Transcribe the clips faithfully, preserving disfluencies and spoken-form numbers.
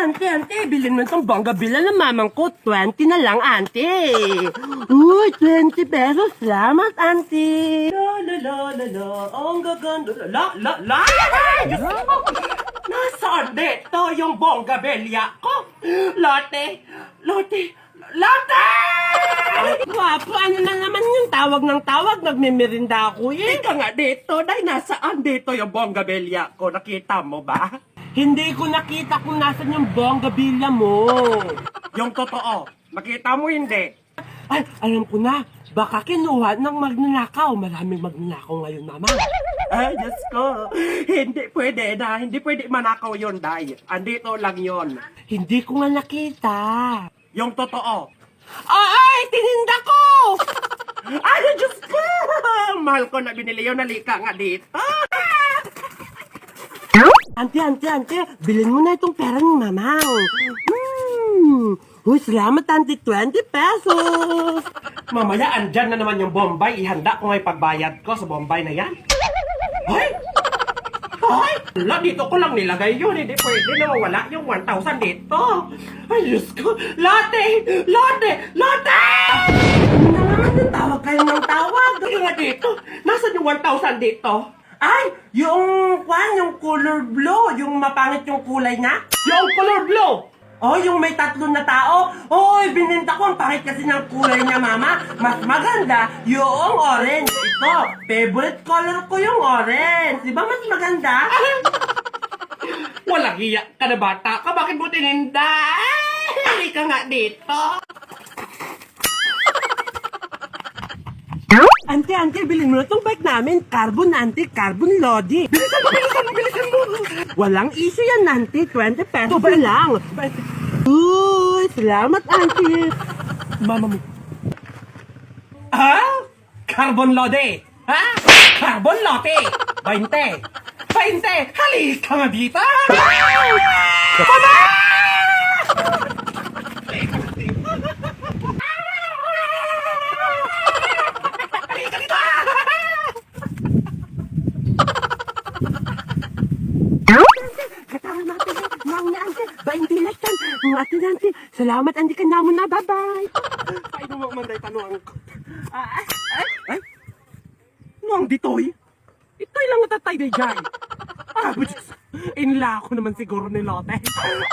Auntie, auntie, bilin mo itong bonggabilya ng mamang ko. Twenty na lang, auntie. Uy, twenty pesos. Salamat, auntie. La, la, la, la, la. Ang gaganda. La, la, la, la. Ay, Diyos ko. Nasaan dito yung bonggabilya ko? Lote, Lote, Lote! Ay, gwapo, ano na naman yung tawag ng tawag? Nagmimirinda ako eh. Ika nga dito, day, nasaan dito yung bonggabilya ko? Nakita mo ba? Hindi ko nakita kung nasan yung bonggabilya mo. Yung totoo, nakita mo hindi? Ay, alam ko na. Baka kinuha ng magnanakaw. Maraming magnanakaw ngayon, mama. Ay, Diyos ko. Hindi pwede na. Hindi pwede manakaw yun, day. Andito lang yun. Hindi ko nga nakita. Yung totoo. Ay, tininda ko! Ay, Diyos ko! Mahal ko na binili yun. Halika nga dito. Ante, ante, ante. Bilhin mo na itong pera ni Mamang. Hmm. Uy, salamat, ante. Twenty pesos. Mamaya, andyan na naman yung Bombay. Ihanda ko nga ipagbayad ko sa Bombay na yan. Hoy! Hoy! Wala, dito ko lang nilagay yun. Hindi pwede na mawala yung one thousand dito. Ay, Diyos ko. Lote! Lote! Lote! Ano naman yung tawag kayo ng tawag? Ano nga dito? Nasaan yung one thousand dito? Ay! Yung, kwan, yung color blue. Yung mapangit yung kulay niya. Yung color blue! Oh, yung may tatlo na tao? Oy, bininta ko. Ang pangit kasi ng kulay niya, mama. Mas maganda yung orange. Ito, favorite color ko yung orange. Di ba mas maganda? Walang hiya ka na bata ka. Bakit mo tininda? Ay, halika nga dito. Ante, ante, bilhin mo na tong bike namin. Carbon, ante, carbon, Lodi. Bilisan mo, bilisan mo, bilisan mo. Walang issue yan, ante. Twenty pesos na lang. Uy, salamat, ante. Mama mo. Ha? Carbon, Lodi. Ha? Carbon, Lodi. Bainte. Bainte. Halika nga dito. Mama! Katawan natin, nauna, ante. Bainte lang yan. Ang atin, ante. Salamat, ante, kanamo na. Bye-bye. Paano mo man, day, tanong ko? Ah, ay, ay, ay. Nuang ditoy? Itoy lang nga tatay, day, jay. Ah, bujis. Inla ako naman siguro ni Lote.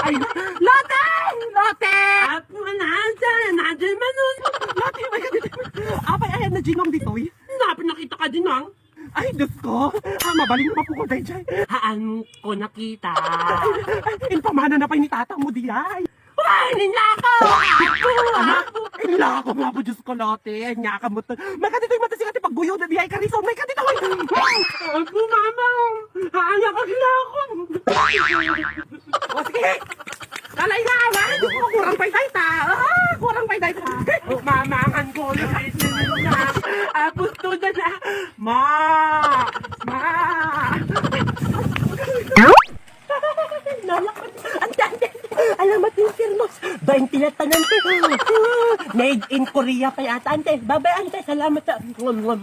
Ay, Lote! Lote! Apo, nandiyan, nandiyan man, oh. Lote, may ka dito. Apay, ayan na, Ginong, ditoy. Napin nakita ka, Ginong. Ay, Diyos ko. Ah, mabalin mo po ko, day, jay. Haan ko nakita. Ay, impamana na pay ni tatang mo, di ay. Ay, ninlako! Apo! Apo! Ninlako nga po, Diyos ko, Lote. Ay, nyaka mo to. May ka ditoy mata si Ate Pagguyo na di ay karison. May ka ditoy. Apo, mama. Haan ka, ninlako. O, sige. Kalay na, awa. Kurang pay day ta. Ah, kurang pay day ta. Mama, ang gulo. Apo, to na na. Ma! Ma! Nalakad. Ante, ante. Alamat yung termos. Bainte lang tanan, te. Made in Korea pa yata, ante. Babay, ante. Salamat sa... Ngam, ngam.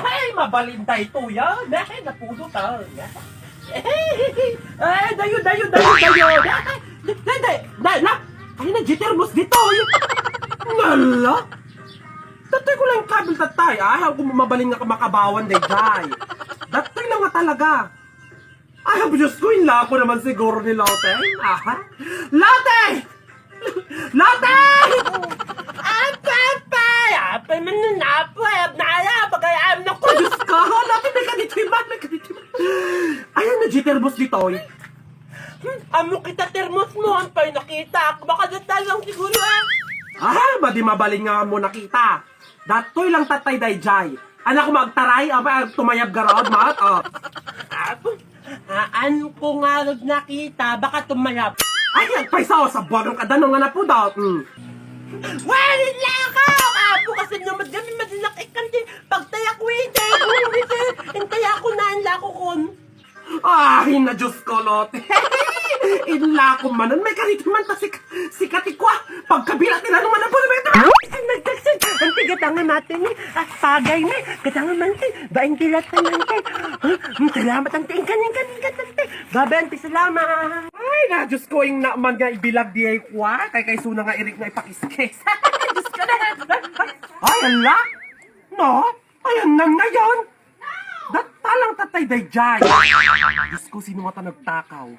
Ay, mabalin tayo to, ya. Dahil napudo ta, ya. Ay, dayo, dayo, dayo, dayo. Dahil, dahil, dahil, na. Ay, na, jitermos dito, ya. Nala. Tatay ko lang kabil tatay. Ay, ako mabalin nga makabawan, day, day. Tatay lang nga talaga. Ay, Diyos ko, inla ako naman siguro ni Lote. Aha. Lote! Lote! Apa, apa! Apa man nun, apa? Nala, pagayaan ako. Diyos ko, Lote, may ka dito, iba, may ka dito, iba. Ayan na, jitermos dito, eh. Hmm, amo kita termos mo, ang pay nakita. Baka dyan lang siguro, ah. Ah, madi mabalin nga mo nakita. Datoy lang tatay dayjay. Anak ko magtaray, apa, tumayab garod, mat? Oh. Apo, haan ko nga nakita, baka tumayab. Ay, agpaysa, o, sa buwagang kadano nga napudot. Mm. Wala ako! Apo, kasi naman kami madinak ikan di pagtayak wite. Wite, intay ako na, inla ko kun. Ay, na Diyos ko, Lote. Inlako manen, may karito man ta sika-, sikati kua. Pagkabila ti lalo man ang puro may tama. Ay, nagtaksin. Ang tigatanga natin ni. Ah, pagay ni. Katanga man ti. Bain ti latan man ti. Ha? Hmm, salamat ang ti. Ingkan, ingkan, ingkan, ang ti. Babayan ti salamat. Ay, na, Diyos ko, ing naman nga ibilag di ay kua. Kay kay suna nga irik nga ipakiskis. Diyos ko na. Ay, ala. No? Ayan na ngayon. Datalang tatay dayjay. Diyos ko, sino nga ta nagtakaw?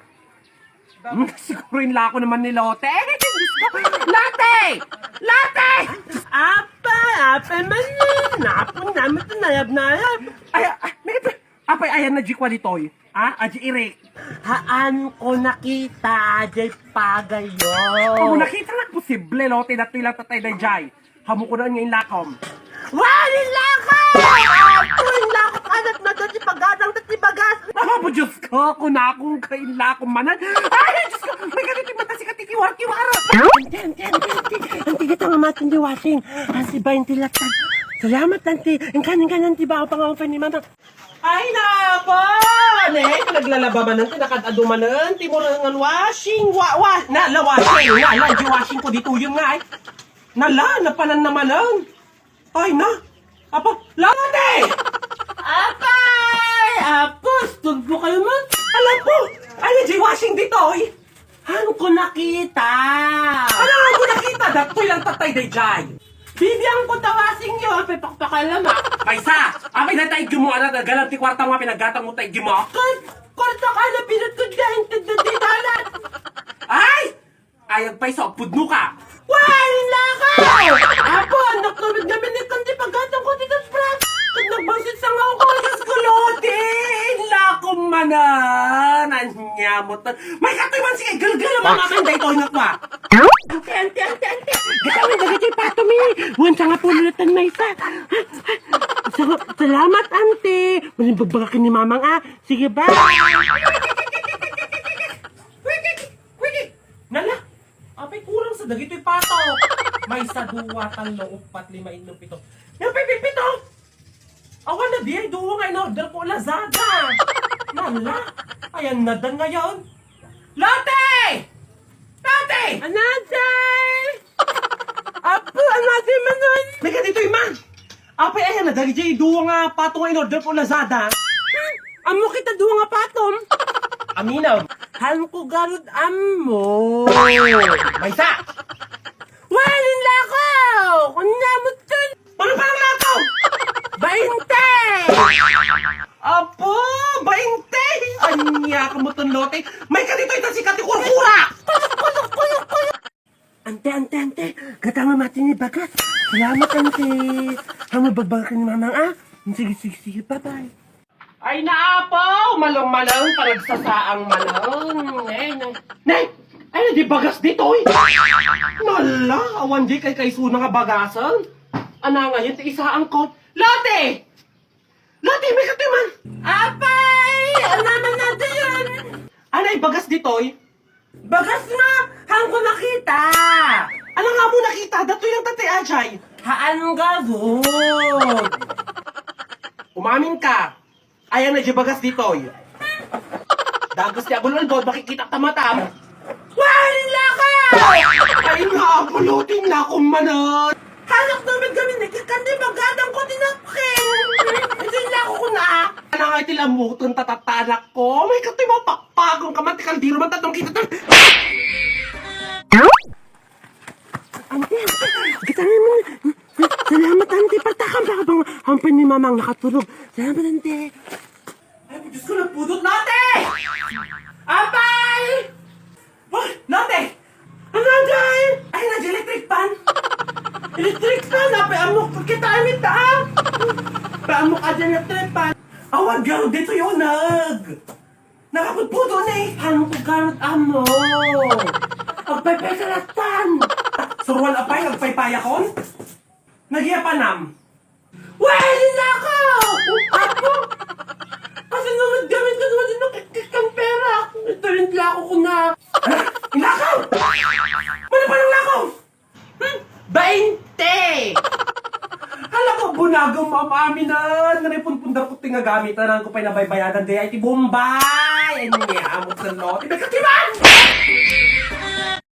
Hmm, siguro yung lako naman ni Lote. Diyos ko. Lote! Lote! Apa, apa man yun? Napon naman ito, nayab-nayab. Ay, ah, may, apay, ayan na, G quality. Ah, aji irik. Haan ko nakita, jay pagayo. Kung nakita na posible, Lote, datoy lang tatay dayjay. Hamu ko na nga inlakom. Wal, inlako! Apo, inlako, anak na dati pagadang dati bagas. Apo, Diyos ko, kunakong ka inlakom manan. Ay, Diyos ko, may ganito yung mata si katikiwar-kiwar. Anti, anti, anti, anti. Anti, kita nga matin di washing. Anti ba yung tilatan? Salamat, anti. Ingkan, ingkan, anti ba? Ang pangawan pa ni mama. Ay, napa! Ne, pinaglalaba manen, pinakadado manen, timurangan washing, wa, wa, na, la washing, na, la, di washing ko dito yun nga, ay. Nala, napanan na manen. Ay, na. Apa, late! Apay! Apos, tugbo kayo man. Ala po, ay, di washing dito, oy. Ano ko nakita? Ano nga ko nakita? Datoy lang tatay, dayjay. Bibiang ko tawasing yo, apay pakpakalamak. Maysa, apay na tayo mo, ano, nagalang ti kwarta mo, pinagatang mo tayo mo. Kat, kwarta ka na, pinutod ka, hintid na di dalat. Ay! Ay, agpaysa, pudno ka. Wal, lakaw! Apo, anak ko, nagnamin ni Kandi paggatang ko dito, Brad. Pag nagbangsit sa nga ako, Diyos ko, Lodi! Lako manan! Anya mo to? May katoy man sige, gulgul ang mga kanday ko, anak ko, ah. Ante, ante, ante, ante. Gawin na gati pato mi. Wan sa nga pulutan na isa. Sa-, salamat, ante. Malimbagbaga ka ni mamang, ah. Sige, bye. Nala, apay kurang sa dagitoy pato. Maysa, dua, tallo, upat, lima, inno, pito. Napay pipito. Awan na di ay duwa nga in-order ko Lazada. Nala, ayan na dan ngayon. Lote! Lote! Anaday! Apo, anaday manon! May ka ditoy, ma! Apay, ayan na, dagiti duwa nga pato nga in-order ko Lazada. Ammo kita duwa nga patom? Aminaw. Han ko garud ammo. Maysa! Walin lako! Kunya mo to! Mano pa ang lako? Bainte! Apo, bainte! Anya ka mo ton, Lote? May ka dito, ita si Kati Kurkura! Ante, ante, ante. Gata nga mati ni bagas. Salamat, ante. Hamo bagbaga ka ni mamang, ah? Sige, sige, sige. Bye-bye. Ay, naapaw! Malong-malong, panagsasaang malong. Nay, nay. Nay! Ay, di bagas ditoy! Nala, awan di kay kaisuna nga bagasan. Ana ngayon, ti isaang ko. Lote! Lote, may katiman! Apay! Ano naman natin yan? Anay, bagas ditoy? Bagas nga! Haan ko nakita! Ano nga mo nakita? Datoy lang tatay ajay. Haan garud! Umamin ka! Ayan na di bagas ditoy! Dagas ti agul-ulbod, makikita ta matam! Walin lakaw! Ay nga, abulutin na akong manan! Hanak naman kami ni Kikandi, paggadang ko tinapkin! Ito yung lako ko na! Ano nga iti lamuton, tatatanak ko? May katoy mapakpakong ka man, ti kaldero man, tatlong kita, tatlong Ante, ante, gitangin mo. Salamat, ante. Pagtakam pa ka bang hampay ni mamang nakaturog. Salamat, ante. Ay, Diyos ko, nagpudot, Lote! Apay! Oh, Lote! Ang agay! Ay, na electric fan! Electric fan! Apay, amok, kita, amit, ah! Paamok, adyan, electric fan! Awag, garo, dito yung nag! Nakapudpudo ni! Haan ko garud ammo! Agpaypay ka latan! Surwal apay, agpaypayakon? Nagyapanam? Walin lakaw! Apo! Kasi nunod gamit ko naman din makikik ang pera! Ito rin lako ko na! Hala! Inlakaw! Mano pa ng lakaw? Hmm, bainte! Hala ko, bunagom, am-aminan! Nanay punpundar ko tingagamit, anan ko pa'y nabaybayadan, di ay ti Bombay! Ay, niya, amok sa lote. May katiman!